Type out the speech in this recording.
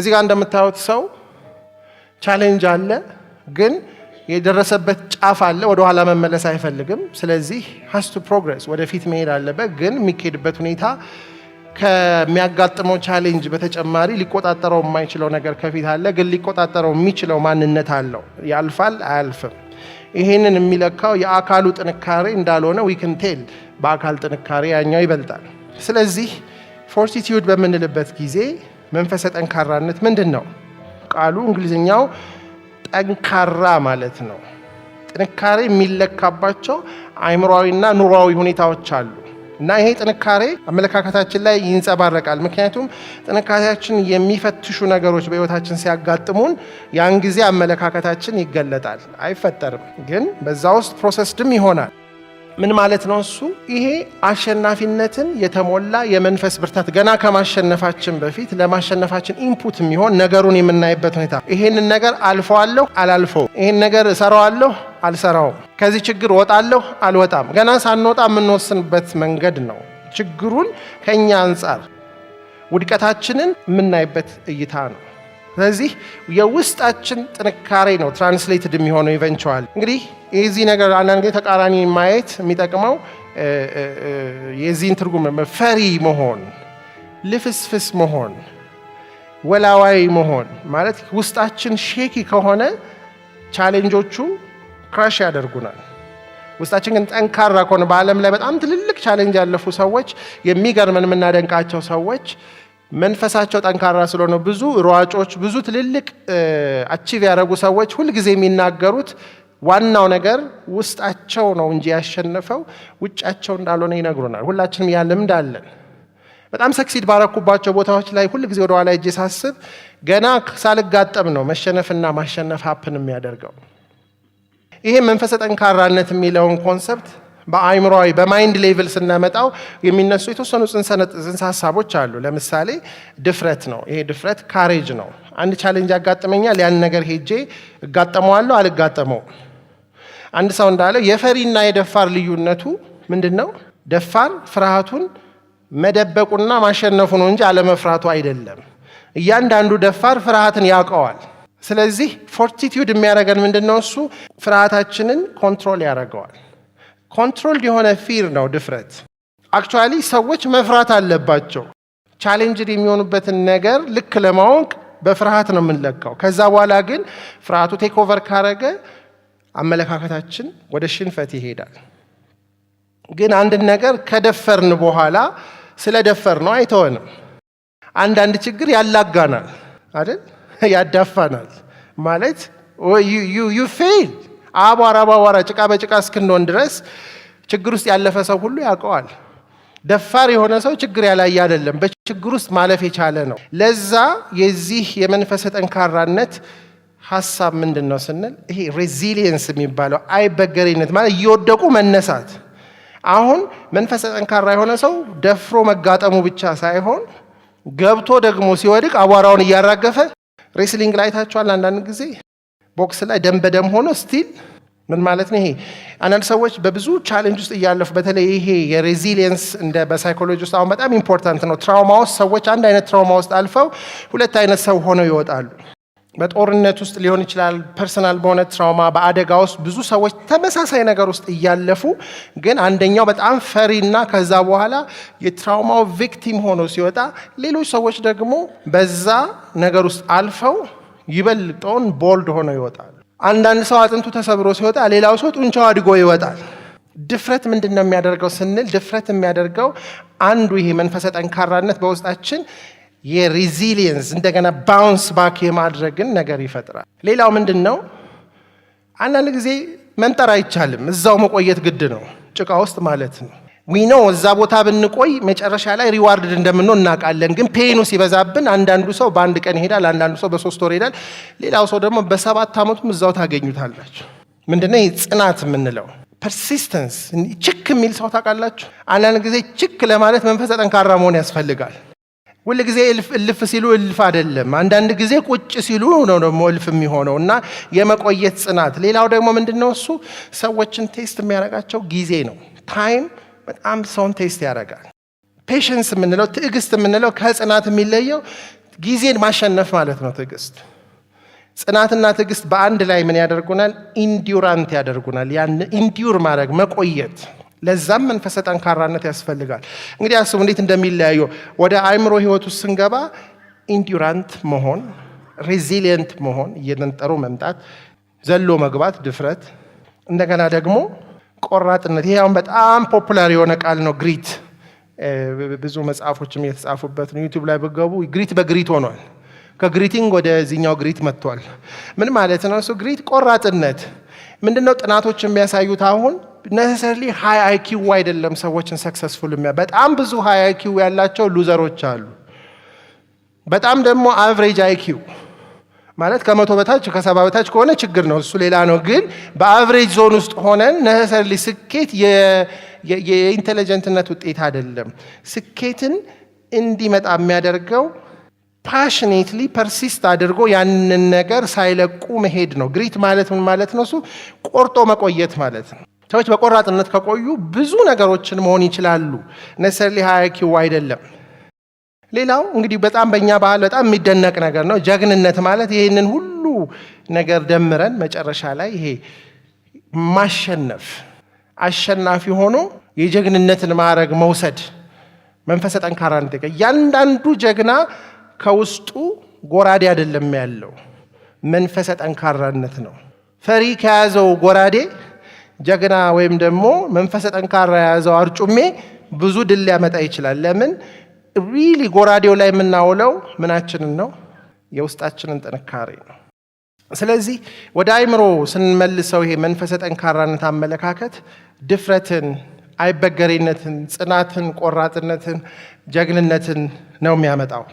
እዚህ ጋር እንደምታዩት ሰው challenge አለ፣ ግን የደረሰበት ጫፍ አለ። ወደ ኋላ መመለስ አይፈልግም። ስለዚህ has to progress፣ ወደፊት መሄድ አለበት። ግን የሚካሄድበት ሁኔታ ከሚያጋጥመው challenge በተጨማሪ ሊቆጣጠረው የማይችለው ነገር ከፊት አለ። ግን ሊቆጣጠረው የሚችለው ማንነት አለው። ያልፋል አያልፍም። ይሄንን የሚለካው የአካሉ ጥንካሬ እንዳልሆነ we can tell። በአካል ጥንካሬ ያኛው ይበልጣል። ስለዚህ fortitude በምንልበት ጊዜ መንፈሰ ጠንካራነት ምንድን ነው? ቃሉ እንግሊዝኛው ጠንካራ ማለት ነው። ጥንካሬ የሚለካባቸው አእምሯዊና ኑሯዊ ሁኔታዎች አሉ እና ይሄ ጥንካሬ አመለካከታችን ላይ ይንጸባረቃል። ምክንያቱም ጥንካሬያችን የሚፈትሹ ነገሮች በሕይወታችን ሲያጋጥሙን ያን ጊዜ አመለካከታችን ይገለጣል። አይፈጠርም፣ ግን በዛ ውስጥ processed ም ይሆናል። ምን ማለት ነው እሱ? ይሄ አሸናፊነትን የተሞላ የመንፈስ ብርታት፣ ገና ከማሸነፋችን በፊት ለማሸነፋችን input የሚሆን ነገሩን የምናይበት ሁኔታ። ይሄንን ነገር አልፈዋለሁ አላልፈው፣ ይሄን ነገር እሰራዋለሁ አልሰራውም፣ ከዚህ ችግር እወጣለሁ አልወጣም፣ ገና ሳንወጣ የምንወስንበት መንገድ ነው። ችግሩን ከኛ አንጻር ውድቀታችንን የምናይበት እይታ ነው። ስለዚህ የውስጣችን ጥንካሬ ነው translated የሚሆነው eventually። እንግዲህ የዚህ ነገር አንዳንድ ጊዜ ተቃራኒ ማየት የሚጠቅመው የዚህን ትርጉም ፈሪ መሆን፣ ልፍስፍስ መሆን፣ ወላዋይ መሆን ማለት ውስጣችን shaky ከሆነ challenge ኦቹ crush ያደርጉናል። ውስጣችን ግን ጠንካራ ከሆነ፣ በዓለም ላይ በጣም ትልልቅ challenge ያለፉ ሰዎች፣ የሚገርመን የምናደንቃቸው ሰዎች መንፈሳቸው ጠንካራ ስለሆነ፣ ብዙ ሯጮች፣ ብዙ ትልልቅ achieve ያደረጉ ሰዎች ሁልጊዜ የሚናገሩት ዋናው ነገር ውስጣቸው ነው እንጂ ያሸነፈው ውጫቸው እንዳልሆነ ይነግሩናል። ሁላችንም ያ ልምድ አለን። በጣም succeed ባረኩባቸው ቦታዎች ላይ ሁል ጊዜ ወደ ኋላ ሄጄ ሳስብ ገና ሳልጋጠም ነው መሸነፍና ማሸነፍ happen የሚያደርገው። ይሄ መንፈሰ ጠንካራነት የሚለውን concept በአእምሯዊ በ mind level ስናመጣው የሚነሱ የተወሰኑ ጽንሰ ሀሳቦች አሉ። ለምሳሌ ድፍረት ነው። ይሄ ድፍረት courage ነው። አንድ challenge ያጋጥመኛል፣ ያን ነገር ሄጄ እጋጠመዋለሁ አልጋጠመውም። አንድ ሰው እንዳለው የፈሪና የደፋር ልዩነቱ ምንድን ነው? ደፋር ፍርሃቱን መደበቁና ማሸነፉ ነው እንጂ አለመፍራቱ አይደለም። እያንዳንዱ ደፋር ፍርሃትን ያውቀዋል። ስለዚህ fortitude የሚያደርገን ምንድን ነው? እሱ ፍርሃታችንን control ያደርገዋል። Controlled የሆነ fear ነው ድፍረት። Actually ሰዎች መፍራት አለባቸው። Challenged የሚሆኑበትን ነገር ልክ ለማወቅ በፍርሃት ነው የምንለካው። ከዛ በኋላ ግን ፍርሃቱ take over ካረገ አመለካከታችን ወደ ሽንፈት ይሄዳል። ግን አንድን ነገር ከደፈርን በኋላ ስለደፈርነው አይተወንም። አንዳንድ ችግር ያላጋናል አይደል? ያዳፋናል ማለት you fail፣ አቧራ በአቧራ፣ ጭቃ በጭቃ እስክንሆን ድረስ ችግር ውስጥ ያለፈ ሰው ሁሉ ያውቀዋል። ደፋር የሆነ ሰው ችግር ያላየ አይደለም፣ በችግር ውስጥ ማለፍ የቻለ ነው። ለዛ የዚህ የመንፈሰ ጠንካራነት ሀሳብ ምንድን ነው ስንል ይሄ resilience የሚባለው አይበገሬነት ማለት እየወደቁ መነሳት። አሁን መንፈሰ ጠንካራ የሆነ ሰው ደፍሮ መጋጠሙ ብቻ ሳይሆን ገብቶ ደግሞ ሲወድቅ አቧራውን እያራገፈ፣ wrestling ላይ ታያላችሁ። አንዳንድ ጊዜ ቦክስ ላይ ደም በደም ሆኖ still፣ ምን ማለት ነው ይሄ? አንዳንድ ሰዎች በብዙ challenge ውስጥ እያለፉ፣ በተለይ ይሄ የ resilience እንደ በ psychology ውስጥ አሁን በጣም important ነው። Trauma ውስጥ ሰዎች አንድ አይነት trauma ውስጥ አልፈው ሁለት አይነት ሰው ሆነው ይወጣሉ። በጦርነት ውስጥ ሊሆን ይችላል፣ personal በሆነ trauma፣ በአደጋ ውስጥ ብዙ ሰዎች ተመሳሳይ ነገር ውስጥ እያለፉ ግን አንደኛው በጣም ፈሪና ከዛ በኋላ የ trauma ው victim ሆኖ ሲወጣ፣ ሌሎች ሰዎች ደግሞ በዛ ነገር ውስጥ አልፈው ይበልጡን bold ሆነው ይወጣሉ። አንዳንድ ሰው አጥንቱ ተሰብሮ ሲወጣ፣ ሌላው ሰው ጡንቻው አድጎ ይወጣል። ድፍረት ምንድን ነው የሚያደርገው ስንል፣ ድፍረት የሚያደርገው አንዱ ይሄ መንፈሰ ጠንካራነት በውስጣችን የ resilience እንደገና bounce back የማድረግን ነገር ይፈጥራል። ሌላው ምንድን ነው? አንዳንድ ጊዜ መንጠር አይቻልም፣ እዛው መቆየት ግድ ነው፣ ጭቃ ውስጥ ማለት ነው። We know እዛ ቦታ ብንቆይ መጨረሻ ላይ rewarded እንደምንሆን እናውቃለን። ግን pain ኑ ሲበዛብን አንዳንዱ ሰው በአንድ ቀን ይሄዳል፣ አንዳንዱ ሰው በ3 ወር ይሄዳል፣ ሌላው ሰው ደግሞ በ7 ዓመቱም እዛው ታገኙታላችሁ። ምንድነው ይህ ጽናት የምንለው? Persistence። ችክ የሚል ሰው ታውቃላችሁ? አንዳንድ ጊዜ ችክ ለማለት መንፈሰ ጠንካራ መሆን ያስፈልጋል። ሁል ጊዜ እልፍ ሲሉ እልፍ አይደለም። አንዳንድ ጊዜ ቁጭ ሲሉ ነው ደግሞ እልፍ የሚሆነው እና የመቆየት ጽናት። ሌላው ደግሞ ምንድን ነው እሱ? ሰዎችን test የሚያደርጋቸው ጊዜ ነው። Time በጣም ሰውን test ያደርጋል። Patience የምንለው፣ ትዕግስት የምንለው ከጽናት የሚለየው ጊዜን ማሸነፍ ማለት ነው ትዕግስት። ጽናትና ትዕግስት በአንድ ላይ ምን ያደርጉናል? Endurant ያደርጉናል። ያን endure ማድረግ፣ መቆየት። ለዛም መንፈሰ ጠንካራነት ያስፈልጋል። እንግዲህ አስቡ እንዴት እንደሚለያዩ። ወደ አእምሮ ህይወት ውስጥ ስንገባ endurant መሆን፣ resilient መሆን፣ እየነጠሩ መምጣት፣ ዘሎ መግባት፣ ድፍረት፣ እንደገና ደግሞ ቆራጥነት። ይሄ አሁን በጣም popular የሆነ ቃል ነው፣ grit። ብዙ መጽሐፎችም የተጻፉበት ነው። YouTube ላይ ብትገቡ grit በ grit ሆኗል። ከ greeting ወደዚህኛው grit መጥቷል። ምን ማለት ነው እሱ? Grit ቆራጥነት ምንድነው? ጥናቶች የሚያሳዩት አሁን necessarily high IQ አይደለም ሰዎችን successful የሚያ በጣም ብዙ high IQ ያላቸው loser ኦች አሉ። በጣም ደግሞ average IQ ማለት ከ100 በታች፣ ከ70 በታች ከሆነ ችግር ነው፣ እሱ ሌላ ነው። ግን በ average zone ውስጥ ሆነን necessarily ስኬት የ intelligent ነት ውጤት አይደለም። ስኬትን እንዲመጣ የሚያደርገው passionately persist አድርጎ ያንን ነገር ሳይለቁ መሄድ ነው። Grit ማለት ምን ማለት ነው? እሱ ቆርጦ መቆየት ማለት ነው። ሰዎች በቆራጥነት ከቆዩ ብዙ ነገሮችን መሆን ይችላሉ። Necessarily high IQ አይደለም። ሌላው እንግዲህ በጣም በእኛ ባህል በጣም የሚደነቅ ነገር ነው። ጀግንነት ማለት ይህንን ሁሉ ነገር ደምረን መጨረሻ ላይ ይሄ ማሸነፍ፣ አሸናፊ ሆኖ የጀግንነትን ማዕረግ መውሰድ መንፈሰ ጠንካራነት። እያንዳንዱ ጀግና ከውስጡ ጎራዴ አይደለም ያለው፣ መንፈሰ ጠንካራነት ነው። ፈሪ ከያዘው ጎራዴ ጀግና ወይም ደግሞ መንፈሰ ጠንካራ የያዘው አርጩሜ ብዙ ድል ሊያመጣ ይችላል። ለምን? Really ጎራዴው ላይ የምናውለው ምናችንን ነው? የውስጣችንን ጥንካሬ ነው። ስለዚህ ወደ አእምሮ ስንመልሰው ይሄ መንፈሰ ጠንካራነት አመለካከት ድፍረትን፣ አይበገሬነትን፣ ጽናትን፣ ቆራጥነትን፣ ጀግንነትን ነው የሚያመጣው።